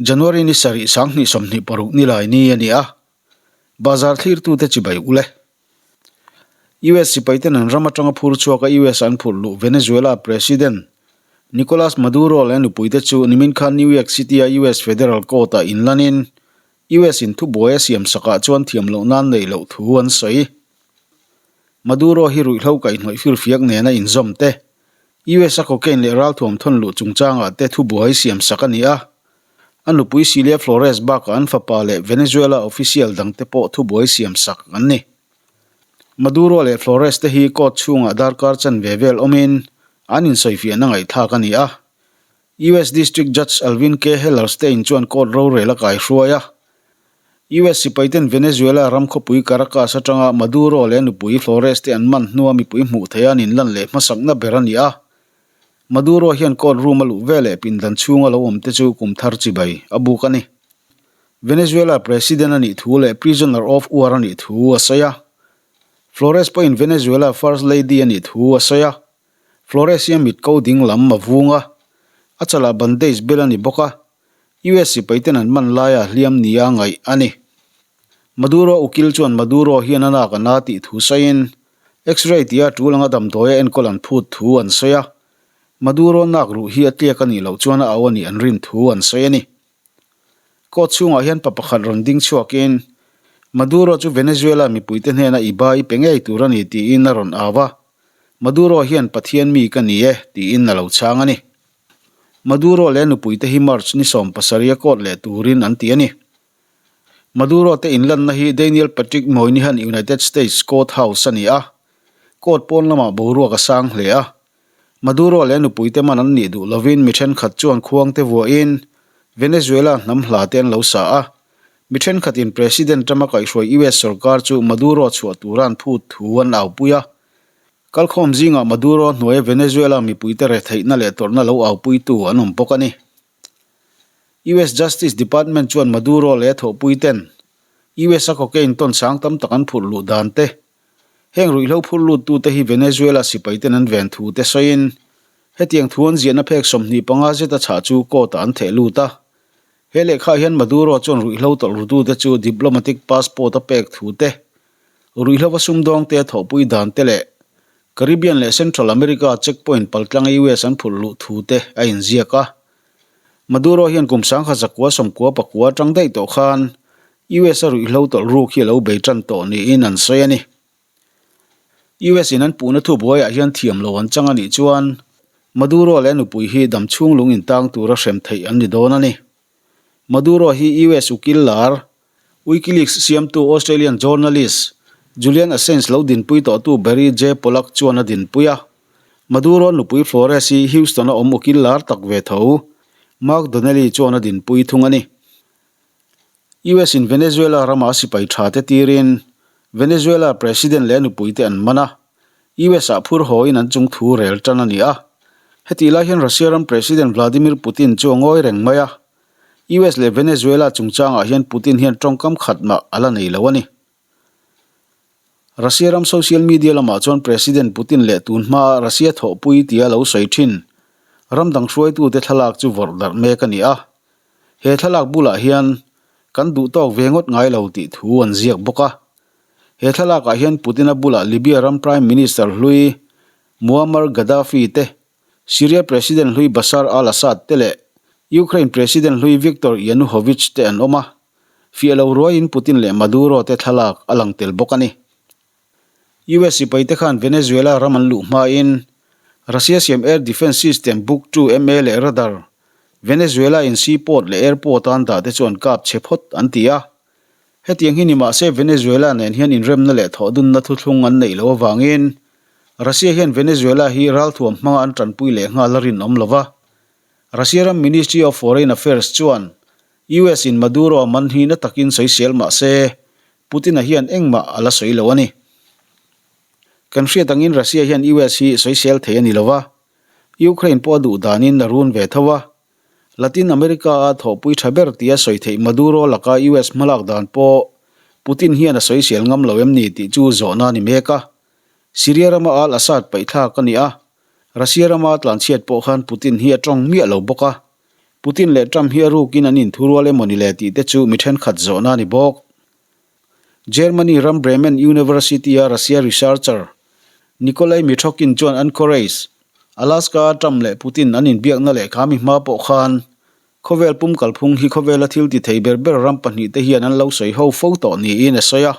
January ni sarih sanghnih 26 ni lai ni a ni a, bazar thlirtute chibai ule. US sipaiten an ram atanga phur chhuaka US an phurh luh Venezuela President Nicolas Maduro leh a nupuite chu nimin khan New York City-a US Federal Court-ah inlanin US in thubuai a siam sakah chuan thiam loh nan neih loh thu an sawi. Maduro hi ruihhlo kaihhnawih firfiak nena inzawm te, US a cocaine leh ralthuam thawn luh chungchangah te thubuai siam sak a ni a. A nupui Cilia Flores bakah an fapa leh Venezuela official dangte pawh thubuai siam sak an ni. Maduro leh Flores te hi court chhungah darkar chanve vel awmin an insawifiahna ngaihthlak a ni a. US District Judge Alvin K. Hellerstein chuan court rorel a kaihruai a. US sipaiten Venezuela ram khawpui Caracas atanga Maduro leh a nupui Flores te an man hnua mipui hmuh theih an inlan leh hmasakna ber a ni a. Maduro hian court room a luh veleh pindan chhunga lo awm te chu kum thar chibai a buk a ni. Venezuela President a nih thu leh prisoner of war a nih thu a sawi a. Flores pawhin Venezuela First Lady a nih thu a sawi a. Flores hi a mit ko ding lam a vung a, a chalah bandage bel a ni bawk a, US sipaiten an man laia hliam nia ngaih a ni. Maduro ukil chuan Maduro hian a nak a na tih thu sawiin, X-ray tia tul anga damdawi a enkawl an phut thu an sawi a, Maduro nak ruh hi a tliak a nih loh chuan a au a nih an rin thu an sawi a ni. Court chhungah hian pa pakhat rawn ding chhuakin, Maduro chu Venezuela mipuite hnena i ba i pe ngei tur a ni tiin a rawn au a, Maduro hian Pathian mi ka ni e tiin a lo chhang a ni. Maduro leh nupuite hi March ni 17 a court leh turin an ti a ni. Maduro te inlanna hi Daniel Patrick Moynihan United States Court House a ni a, court pawn lamah boruak a sang hle a, Maduro leh nupuite man an nih duh lovin mi thenkhat chuan khuangte vuahin Venezuela hnam hla te an lo sa a. Mi thenkhatin President Trump a kaihhruai US sorkar chu Maduro chhuah tura an phut thu an aupui a. Kalkhawm zingah Maduro hnuaia Venezuela mipuite retheihna leh tawrhna lo aupuitu an awm bawk a ni. US Justice Department chuan Maduro leh a thawhpuiten US a cocaine tawn sang tam tak an phurh luh dan te, Heng ruihhlo phur luttute hi Venezuela sipaiten an ven thu te sawiin, hetiang thu an ziahna phek 25 zet a chhah chu court-ah an theh lut a. He lehkhaah hian Maduro chuan ruihhlo tawlh rutute chu diplomatic passport a pek thu te, ruihhlova sumdawngte a thawhpui dan te leh Caribbean leh Central America checkpoint paltlanga US an phurh luh thu te a inziak a. Maduro hian kum 1999 atang daih tawh khan US a ruihhlo tawlh ruk hi a lo bei tan tawh niin an sawi a ni. US in an puhna thu buaiah hian thiam lo an chang a nih chuan Maduro leh a nupui hi dam chhung lung intang tura hrem theih an ni dawn a ni. Maduro hi US ukil lar, WikiLeaks siamtu Australian journalist Julian Assange lo dinpui tawhtu Barry J Pollack chuan a dinpui a. Maduro nupui Flores hi Houston-a awm ukil lar tak ve tho, Mark Donnelly chuan a dinpui thung a ni. US in Venezuela rama sipai tha te tirin Venezuela President leh a nupui te an man a, US ah phur hawiin an chung thu rel tan a ni a. Hetih lai hian Russia ram President Vladimir Putin chu a ngawi reng mai a, US leh Venezuela chungchangah hian Putin hian tawngkam khat mah a la nei lo a ni. Russia ram social media lamah chuan President Putin leh tun hmaa Russia thawhpui tia lo sawi thin ram dang hruaitute thlalak chu vawrh darh mek a ni a. He thlalak bulah hian kan duh tawk ve ngawt ngai lo tih thu an ziak bawk a. He thlalakah hian Putin-a bulah Libya ram Prime Minister hlui Muammar Gaddafi te, Syria President hlui Bashar al-Assad te leh Ukraine President hlui Viktor Yanukovych te an awm a. Fiah lo ruaiin Putin leh Maduro te thlalak a lang tel bawk a ni. US sipaite khan Venezuela ram an luh hmain Russia siam air defence system Buk 2 MA leh radar Venezuela in seaport leh airport a an dah te chu an kap chhe phawt an ti a. Hetiang hi ni mahse Venezuela nen hian inremna leh thawhdunna thuthlung an neih loh avangin Russia hian Venezuela hi ralthuam hmanga an tanpui leh nghal a rinawm lo va. Russia ram Ministry of Foreign Affairs chuan US in Maduro a man hi na takin sawisel mah se, Putin-a hian engmah a la sawi lo a ni. Kan hriat angin Russia hian US hi sawisel thei a ni lo va, Ukraine pawh a duh danin a run ve tho a. Latin America-a thawhpui tha ber tia sawi theih Maduro laka US hmalak dan pawh Putin hian a sawisel ngam lo em ni tih chu zawhna a ni mek a. Syria rama al-Assad paihthlak a ni a, Russia rama tlanchhiat pawh khan Putin hi a tawng miah lo bawk a. Putin leh Trump hi a rukin an inthurual emaw ni le tih te chu mi thenkhat zawhna a ni bawk. Germany ram Bremen University-a Russia researcher Nikolay Mitrokhin chuan Anchorage, Alaska-a Trump leh Putin an inbiakna lehkha mi hma pawh khan khawvel pum kalphung hi khawvela thil ti thei ber ber ram pahnihte hian an lo sawi ho fo tawh niin a sawi a.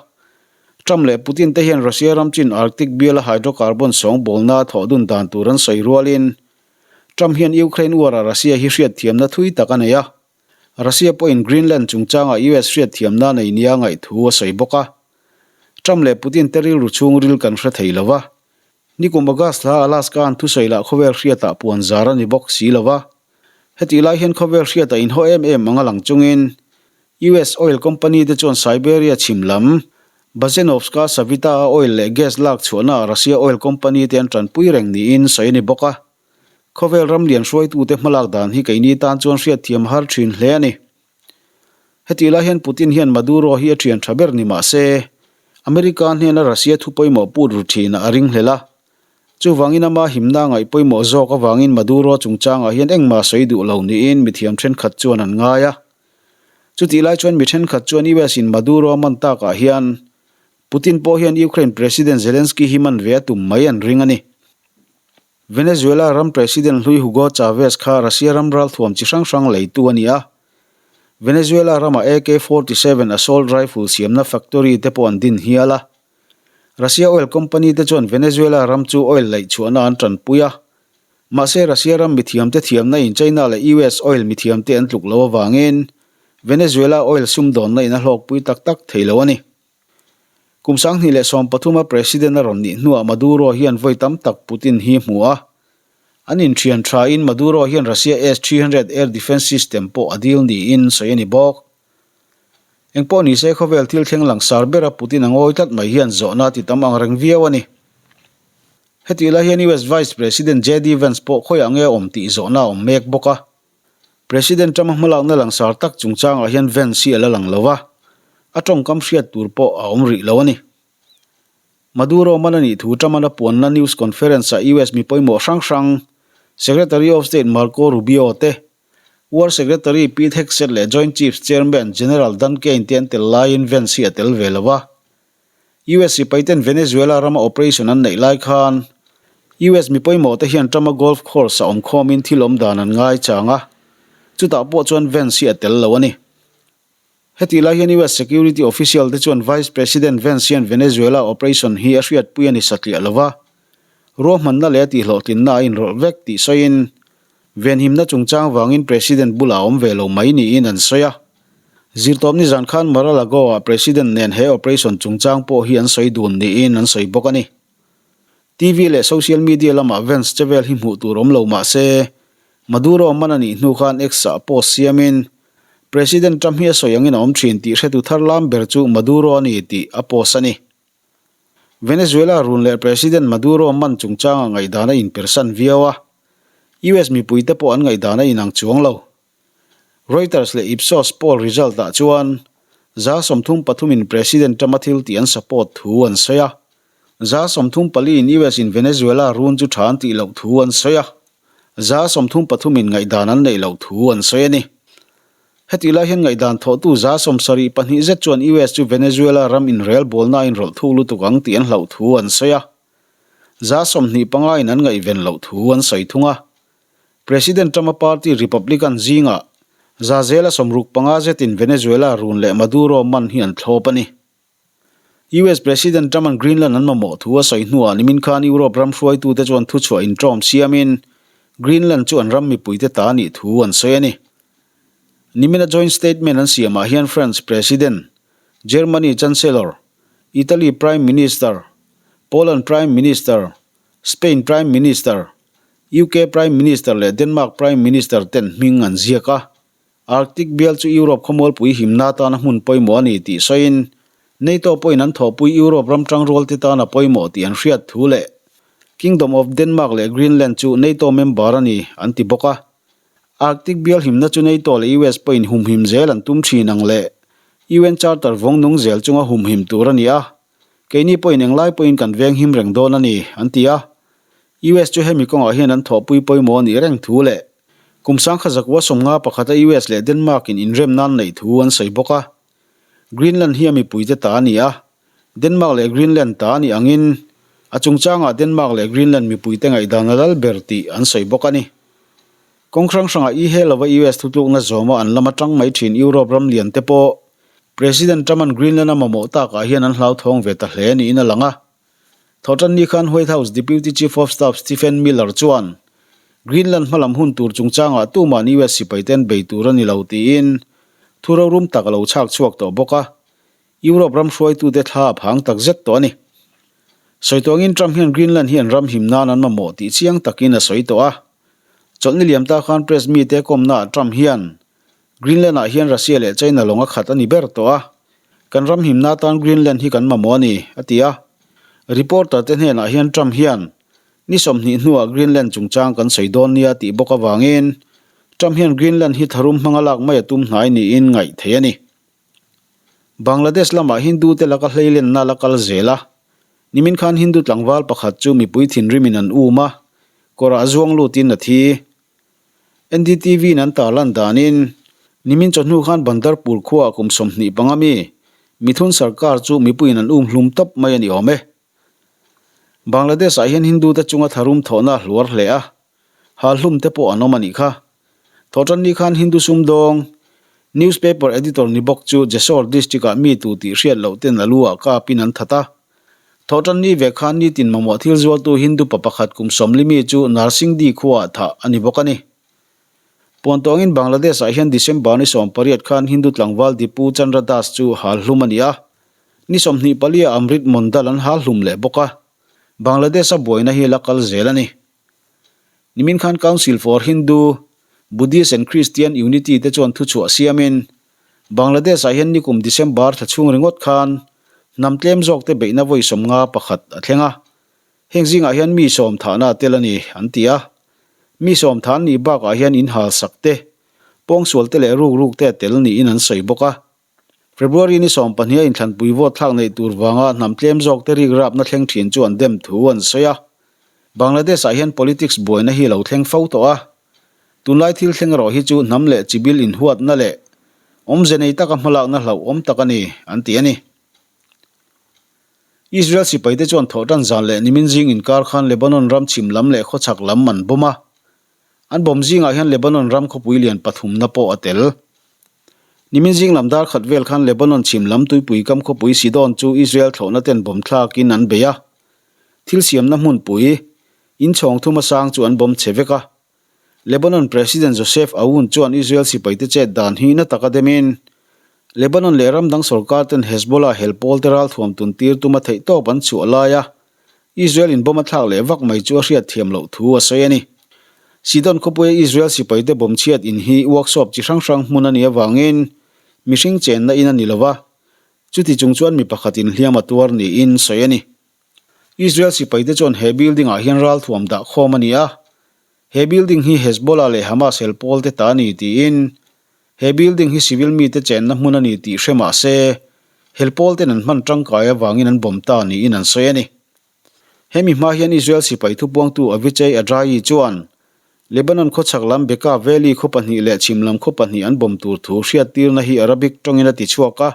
Trump leh Putin te hian Russia ram chin Arctic biala hydrocarbon sawngbawlna thawh dun dan tur an sawi rualin Trump hian Ukraine war-ah Russia hi hriatthiamna thui tak a nei a. Russia pawhin Greenland chungchangah US hriatthiamna a nei nia ngaih thu a sawi bawk a. Trump leh Putin te rilru chhungril kan hre thei lo va. Nikum August hla Alaska an thusawi lah khawvel hriatah puan zar a ni bawk si lo va. Hetih lai hian khawvel hriatah inhaw em em ang a lang chungin US oil company te chuan Siberia chhim lam Bazenovska Savita-a oil leh gas lak chhuahnaah Russia oil company te an tanpui reng niin sawi a ni bawk a. Khawvel ram lian hruaitute hmalak dan hi keini tan chuan hriatthiam har thin hle a ni. Hetih lai hian Putin hian Maduro hi a thian tha ber ni mah se, America hnena Russia thu pawimawh put ru thinah a ringhlel a. Chuvangin ama himna ngaih pawimawh zawk avangin Maduro chungchangah hian engmah sawi duh lo niin mithiam thenkhat chuan an ngai a. Chutih lai chuan mi thenkhat chuan US in Maduro a man takah hian Putin pawh hian Ukraine President Zelensky hi man ve a tum mai an ring a ni. Venezuela ram President hlui Hugo Chavez kha Russia ram ralthuam chi hrang hrang leitu a ni a. Venezuela ramah AK 47 assault rifle siamna factory te pawh an din hial a. Russia oil company te chuan Venezuela ram chu oil laih chhuahna an tanpui a. Mahse Russia ram mithiamte thiamna in China leh US oil mithiamte an tluk lo avangin Venezuela oil sumdawnna in a hlawkpui tak tak thei lo a ni. Kum 2013 a President a rawn nih hnuah Maduro hian vawi tam tak Putin hi hmu a. An inthian thain Maduro hian Russia S-300 air defence system pawh a dil niin sawi a ni bawk. Engpawh nise khawvel thil thleng langsar bera Putin a ngawi tlat mai hian zawhna a ti tam ang reng viau a ni. Hetih lai hian US Vice President JD Vance pawh khawiah nge a awm tih zawhna a awm mek bawk a. President Trump-a hmalakna langsar tak chungchangah hian Vance hi a la lang lo va, a tawngkam hriat tur pawh a awm rih lo a ni. Maduro man a nih thu Trump-an a puanna news conference-ah US mi pawimawh hrang hrang, Secretary of State Marco Rubio te, War Secretary Pete Hegseth leh Joint Chiefs Chairman General Dan Caine te an tel laiin Vance hi a tel ve lo va. US sipaiten Venezuela rama operation an neih lai khan US mi pawimawh te hian Trump-a golf course a awm khawmin thil awm dan an ngai chang a, chutah pawh chuan Vance hi a tel lo a ni. Hetih lai hian US security official te chuan Vice President Vance hian Venezuela operation hi a hriatpui a ni satliah lo va, ruahmanna leh a tihhlawhtlinna a inrawlh vek tih sawiin Venhimna chungchang vangin President bulah a awm ve lo mai niin an sawi a. Zirtawpni zan khan Mar-a-Lago-ah President nen he operation chungchang pawh hi an sawi dun niin an sawi bawk a ni. TV leh social media lamah Vance che vel hi hmuh tur awm lo mah se, Maduro man a nih hnu khan X-ah post siamin, President Trump hi a sawi angin a awm thin tih hretu thar lam ber chu Maduro a ni tih a post a ni. Venezuela run leh President Maduro man chungchanga ngaihdan a inpersan viau a, US mipuite pawh an ngaihdan a inang chuang lo. Reuters leh Ipsos poll result-ah chuan 33% in President Trump-a thil tih an support thu an sawi a, 34% in US in Venezuela run chu tha an tih loh thu an sawi a, 33% in ngaihdan an neih loh thu an sawi a ni. Hetih lai hian ngaihdan thawhtu 72 zet chuan US chu Venezuela ram inrel bawlna a inrawlh thuk lutuk ang tih an hlauh thu an sawi a. 25 in an ngaihven loh thu an sawi thung a. President Trump-a party Republican zingah 65% zetin Venezuela run leh Maduro man hi an thlawp a ni. US President Trump-a'n Greenland an mamawh thu a sawi hnuah nimin khan Europe ram hruaitute chuan thuchhuah inṭawm siamin Greenland chu an ram mipuite ta a nih thu an sawi a ni. Nimina joint statement an siamah hian France President, Germany Chancellor, Italy Prime Minister, Poland Prime Minister, Spain Prime Minister, UK Prime Minister leh Denmark Prime Minister ten hming an ziak a. Arctic bial chu Europe khawmualpui himna atana hmun pawimawh a ni tih sawiin, NATO pawhin an thawhpui Europe ram tangrualte tan a pawimawh tih an hriat thu leh Kingdom of Denmark leh Greenland chu NATO member a ni an ti bawk a. Arctic bial himna chu NATO leh US pawhin humhim zel an tum thin ang leh UN Charter vawng nung zel chunga humhim tur a ni a, keini pawhin englai pawhin kan venghim reng dawn a ni, an ti a. US chu hemi kawngah hian an thawhpui pawimawh a nih reng thu leh. Kum sangkha zakua 51 a US leh Denmark in inremna an neih thu an sawi bawk a. Greenland hi a mipuite ta a ni a, Denmark leh Greenland ta a nih angin a chungchangah Denmark leh Greenland mipuite ngaihdan a lal ber tih an sawi bawk a ni. Kawng hrang hrangah i he lova US thutlukna zawma an lam atang mai thin Europe ram lian te pawh President Trump-a'n Greenland a mamawh takah hian an hlauthawng ve ta hle niin a lang a. Thawhtanni khan White House Deputy Chief of Staff Stephen Miller chuan Greenland hmalam hun tur chungchangah tuma'n US sipaite an bei tur a ni lo tiin thu rorum tak a lo chhak chhuak tawh bawk a. Europe ram hruaitute thla a phang tak zet tawh a ni. Sawi tawh angin Trump hian Greenland hi an ram him nan an mamawh tih chiang takin a sawi tawh a. Chawlhni liam ta khan press mite kawmnaah Trump hian Greenland ah hian Russia leh China lawng a khat a ni ber tawh a, kan ram himna atan Greenland hi kan mamawh a ni, a ti a. Reporter te hnenah hian Trump hian ni 20 hnuah Greenland chungchang kan sawi dawn nia tih bawk avangin Trump hian Greenland hi tharum hmanga lak mai a tum hnai niin ngaih theih a ni. Bangladesh lamah Hindu te laka hleilenna la kal zel a, nimin khan Hindu tlangval pakhat chu mipui thinrimin an um a, kawrah zuang lutin a thi. NDTV in an tarlan danin, nimin chawhnu khan Bandarpur khuaah kum 25 mi Mithun Sarkar chu mipuiin an um hlum tawp mai a ni awm e. Bangladesh ah hian Hindu te chunga tharum thawhna a hluar hle a, hal hlum te pawh an awm a nih kha. Thawhtanni khan Hindu sumdawng, newspaper editor ni bawk chu Jessore district ah mi tu tih hriat loh ten a lu ah kap in an that a. Thawhtanni ve khan nitin mamawh thil zualtu Hindu pa pakhat kum 40 mi chu Narsingdi khua ah thah a ni bawk a ni. Puantawngin Bangladesh ah hian December ni 18 khan Hindu tlangval Dipu Chandra Das chu hal hlum a ni a. Ni 24 ah Amrit Mondal an hal hlum leh bawk a, Bangladesh a buaina hi la kal zel a ni. Nimin khan Council for Hindu, Buddhist and Christian Unity te chuan thuchhuah siamin, Bangladesh ah hian nikum December thla chhung ringawt khan hnam tlem zawk te beihna vawi 51 a thleng a, heng zingah hian mi sawm thahna a tel a ni, an ti a. Mi sawm thah an nih bakah hian inhal sak te, pawngsual te leh ruk ruk te a tel niin an sawi bawk a. February ni 12 a inthlanpui vote thlak neih tur vanga hnam tlem zawk te rik rapna thleng thin chu an dem thu an sawi a. Bangladesh ah hian politics buaina hi a lo thleng fo tawh a. Tunlai thil thleng erawh hi chu hnam leh chibil inhuatna leh awmze nei taka hmalakna hlauhawm tak a ni, an ti a ni. Israel sipaite chuan thawhtan zan leh nimin zing inkar khan Lebanon ram chhim lam leh khawchhak lam an bawm a. An bawm zingah hian Lebanon ram khawpui lian pathumna pawh a tel. Nimin zing lam dar khat vel khan Lebanon chhim lam tuipui kam khawpui Sidon chu Israel thlawhna ten bawm thlakin an bei a. Thil siamna hmunpui, inchhawng thuma sang chu an bawm chhe vek a. Lebanon President Joseph Aoun chuan Israel sipaite chet dan hi na taka demin, Lebanon leh ram dang sorkar ten Hezbollah hel pawl te ralthuam tun tir tuma theihtawp an chhuah laia Israel in bomb a thlak leh vak mai chu a hriat thiam loh thu a sawi a ni. Sidon khawpuia Israel sipaite bomb chhiat in hi workshop chi hrang hrang hmun a nih avangin mihring chenna in a ni lova, chuti chung chuan mi pakhat in hliam a tuar niin sawi a ni. Israel sipaite chuan he building ah hian ralthuam dah khawm a ni a, he building hi Hezbollah leh Hamas hel pawl te ta a ni tiin he building hi civil mite chenna hmun a ni tih hre mah se, hel pawl ten an hman tangkai avangin an bomb ta niin an sawi a ni. Hemi hma hian Israel sipai thupuangtu Avichai Adraee chuan Lebanon khawchhak lam Bekaa Valley khaw pahnih leh chhim lam khaw pahnih an bomb tur thu hriattirna hi Arabic tawngin a ti chhuak a.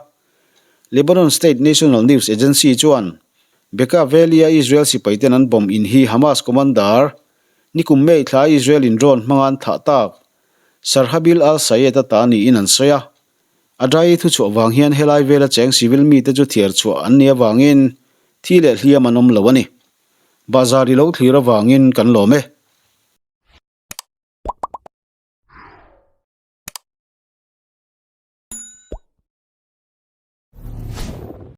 Lebanon State National News Agency chuan Bekaa Valley-a Israel sipaiten an bomb in hi Hamas commander nikum May thla Israel in drone hmanga an thah tak Sarhabil al-Sayed a ta niin an sawi a. Adraee thuchhuah vang hian helai vela cheng civil mite chu thiar chhuah an nih avangin thi leh hliam an awm lo a ni. Bazar i lo thlir avangin kan lawm e.